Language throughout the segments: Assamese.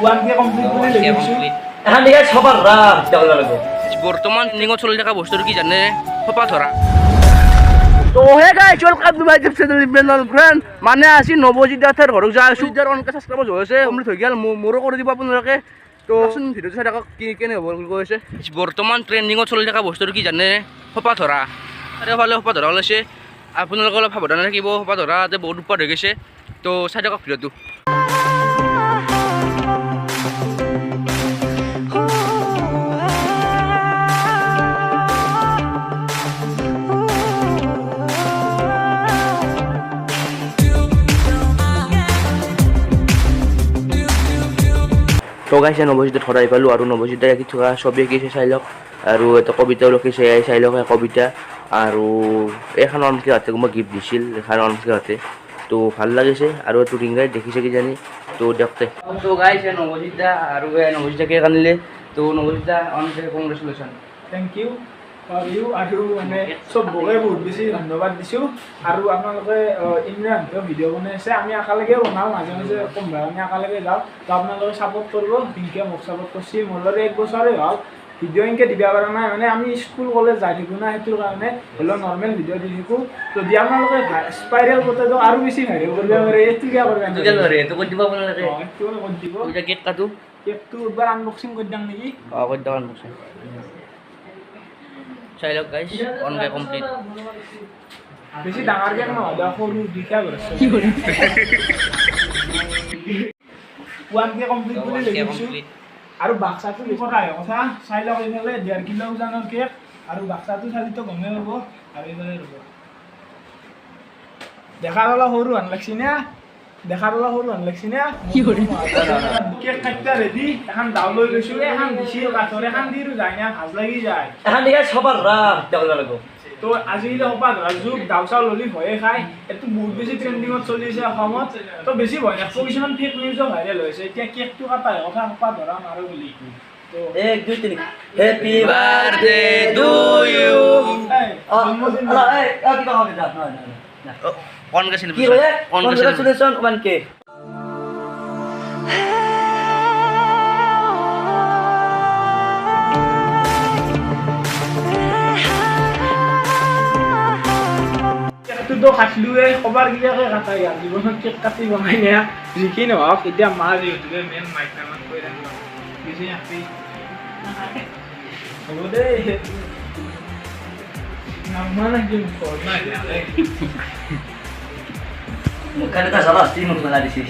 1K complete বুলি লিখিছোঁ। এখন দেখে সবাৰ ৰাগ দেওয়া লাগবে। বৰ্তমান ট্ৰেণ্ডিঙত চলি থকা বস্তুটো কি জানে? সোপা ধৰা। তো hey guys, welcome to my YouTube channel Imran friend. মানে আজি নৱজিত দাৰ ঘৰত যাই আছোঁ। ইয়াৰ অনকে ছাবস্ক্ৰাইবাৰ হৈ আছে, কমপ্লিট হৈ গ'ল। মোৰো কৰি দিব আপোনালোকে। তো চোন ভিডিঅ'টো চাই থাকক, কি কেনে হ'ব বুলি কৈ আছে। বৰ্তমান ট্ৰেণ্ডিঙত চলি থকা বস্তুটো কি জানে? সোপা ধৰা। চাৰিওফালে সোপা ধৰা ওলাইছে। আপোনালোকে অলপ সাৱধানে থাকিব, সোপা ধৰা বহুত উৎপাত হৈ গৈছে। তো চাই থাকক ভিডিঅ'টো। তো গাইছে, নৱজিতত ঘৰত আহি পালোঁ আৰু নৱজিতে আঁকি থকা ছবি আঁকিছে, চাই লওক। আৰু এটা কবিতাও লিখিছে, এয়াই চাই লওক এই কবিতা। আৰু এইখন অনকে হাতে কোনোবা গিফ্ট দিছিল, এইখন অনকে হাতে। তো ভাল লাগিছে। আৰু এইটো ৰিং লাইট দেখিছে কিজানি, তো দিয়কতে। তো গাইছে, নৱজিত দা আৰু এই নৱজিত কেক আনিলে। তো নৱজিত দা, অনকে congratulation. Thank you for you. আৰু মানে চবকে বহুত বেছি ধন্যবাদ দিছোঁ। আৰু আপোনালোকে ইমৰানহঁতেও ভিডিঅ' বনাই আছে, আমি একেলগে বনাওঁ, মাজে মাজে কোনোবা আমি একেলগে যাওঁ। তো আপোনালোকে ছাপোৰ্ট কৰিব, পিংকিয়ে মোক ছাপোৰ্ট কৰিছে। মোৰ লগত এক বছৰে হ'ল, ভিডিঅ' এনেকৈ দিব পৰা নাই, মানে আমি স্কুল কলেজ যাই থাকোঁ না, সেইটোৰ কাৰণে হ'লেও নৰ্মেল ভিডিঅ' দি থাকোঁ। যদি আপোনালোকে স্পাইৰেল পটেটো আৰু বেছি ভাইৰেল কৰিব পাৰে, এইটো কিয় কৰিব? এইটো কৰি দিব আপোনালোকে। এইটো কৰি দিব। এতিয়া কেক কাটো। কেকটো একবাৰ আনবক্সিং কৰি দিম নেকি? অঁ, কৰি দিওঁ আনবক্সিং। চাই লওক গাইছ, অন কে কমপ্লিট। বেছি ডাঙৰ কেক নহয়, সৰু দুইটা কৰিছোঁ। 1K complete বুলি লিখিছোঁ। আৰু বাক্সাটো কথা কথা চাই লওক, এইফালে 1.5 কিলো ওজনৰ কেক। আৰু বাক্সাটো চালিতো গমেই পাব। আৰু এইফালে ৰ'ব, দেখাত অলপ সৰু হান লাগছি না? দেখাত অলপ সৰু হান লাগছি না? কেক কাটবা ৰেডি। এখন দাও লৈ লৈছোঁ, এখন দিছিল কাঠৰ, এখন দি যায় না, ভাজ লাগি যায়। এখন দেখে সবাৰ ৰাগ দেওয়া লাগবে। তো আজিকালি সোপা ধৰা যুগ, দাও চাও ল'লি ভয়ে খায়। এইটো বহুত বেছি ট্ৰেণ্ডিঙত চলিছে অসমত, তো বেছি ভয় নাখাব। কিছুমান ফেক নিউজো ভাইৰেল হৈছে। এতিয়া কেকটো কাটাই কথা, সোপা ধৰা মাৰো বুলি। তো 1 2 3, happy birthday to you. জন্মদিন। কিবা হবে নহয়। কি কংগ্ৰেচুলেশ্যন 1K। কেকটোতো কাটিলোৱে, কবাৰ কিবাকে কাটাই গ'ল। জীৱনত কেক কাটি বনাই নিয়া। যি নহওক, এতিয়া মা যিহেতুকে মেইন, মাইকনামান কৈ বেছি নাপি হ'ব দেই। মুখখানে এটা জ্বালা আসছি, মুখ মেলা দিছি।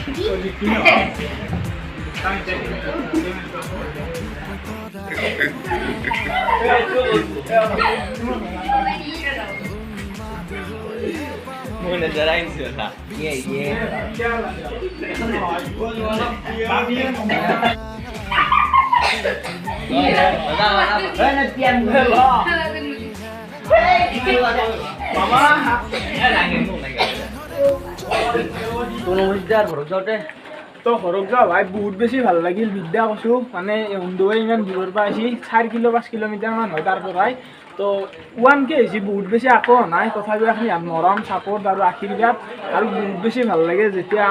তো নৱজিত দাৰ ঘৰত যাওঁতে তো ঘৰত যোৱা ভাই বহুত বেছি ভাল লাগিল। বিদ্যা কৈছোঁ, মানে হিন্দুৱে ইমান দূৰৰ পৰা আহিছে, 4 কিলো 5 কিলোমিটাৰমান হয় তাৰ পৰাই। তো 1K হৈছে, বহুত বেছি আকৌ নাই, তথাপিও এখন মৰম ছাপোৰ্ট আৰু আশীৰ্বাদ। আৰু বহুত বেছি ভাল লাগে যেতিয়া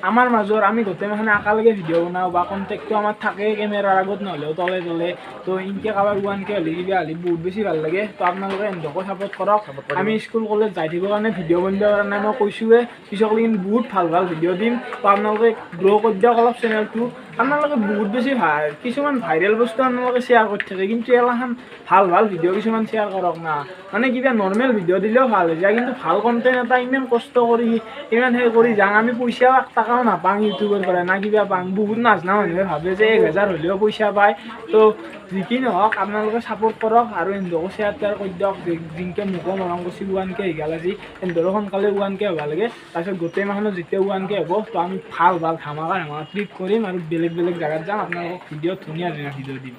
আমাৰ মাজৰ আমি গোটেই মাখনে একেলগে ভিডিঅ' বনাওঁ বা কণ্টেক্টটো আমাৰ থাকে কেমেৰাৰ আগত নহ'লেও তলে তলে। তো ইনকে কাৰোবাৰ 1K হ'লে কিবা হ'লে বহুত বেছি ভাল লাগে। তো আপোনালোকে এহঁতকো ছাপোৰ্ট কৰক। আমি স্কুল কলেজ যাই থাকিবৰ কাৰণে ভিডিঅ' বনিব কাৰণে মই কৈছোঁৱে, পিছক কিন্তু বহুত ভাল ভাল ভিডিঅ' দিম। তো আপোনালোকে গ্ৰ' কৰি দিয়ক অলপ চেনেলটো। আপোনালোকে বহুত বেছি ভাল কিছুমান ভাইৰেল বস্তু আপোনালোকে শ্বেয়াৰ কৰি থাকে, কিন্তু এলাখান ভাল ভাল ভিডিঅ' কিছুমান শ্বেয়াৰ কৰক না। মানে কিবা নৰ্মেল ভিডিঅ' দিলেও ভাল হৈ যায়, কিন্তু ভাল কণ্টেণ্ট এটা ইমান কষ্ট কৰি ইমান সেই কৰি যাওঁ, আমি পইচাও 1 টকাও নাপাওঁ ইউটিউবৰ পৰা, না কিবা পাওঁ। বহুত নাজনা মানুহে ভাবে যে 1000 হ'লেও পইচা পায়। তো যি কি নহওক, আপোনালোকে ছাপোৰ্ট কৰক আৰু এহঁতকো শ্বেয়াৰ টেয়াৰ কৰি দিয়ক। যিনকে মোকো মৰম কৰিছে, 1K হৈ গ'ল আজি, এহঁতৰো সোনকালে 1K হ'ব লাগে। তাৰপিছত গোটেই মাহত যেতিয়া 1K হ'ব, তো আমি ভাল ভাল ধামাকা ধামাকা ট্ৰিপ কৰিম আৰু বেলেগ বেলেগ জেগাত যাম। আপোনালোকক ভিডিঅ' ধুনীয়া ধুনীয়া ভিডিঅ' দিম।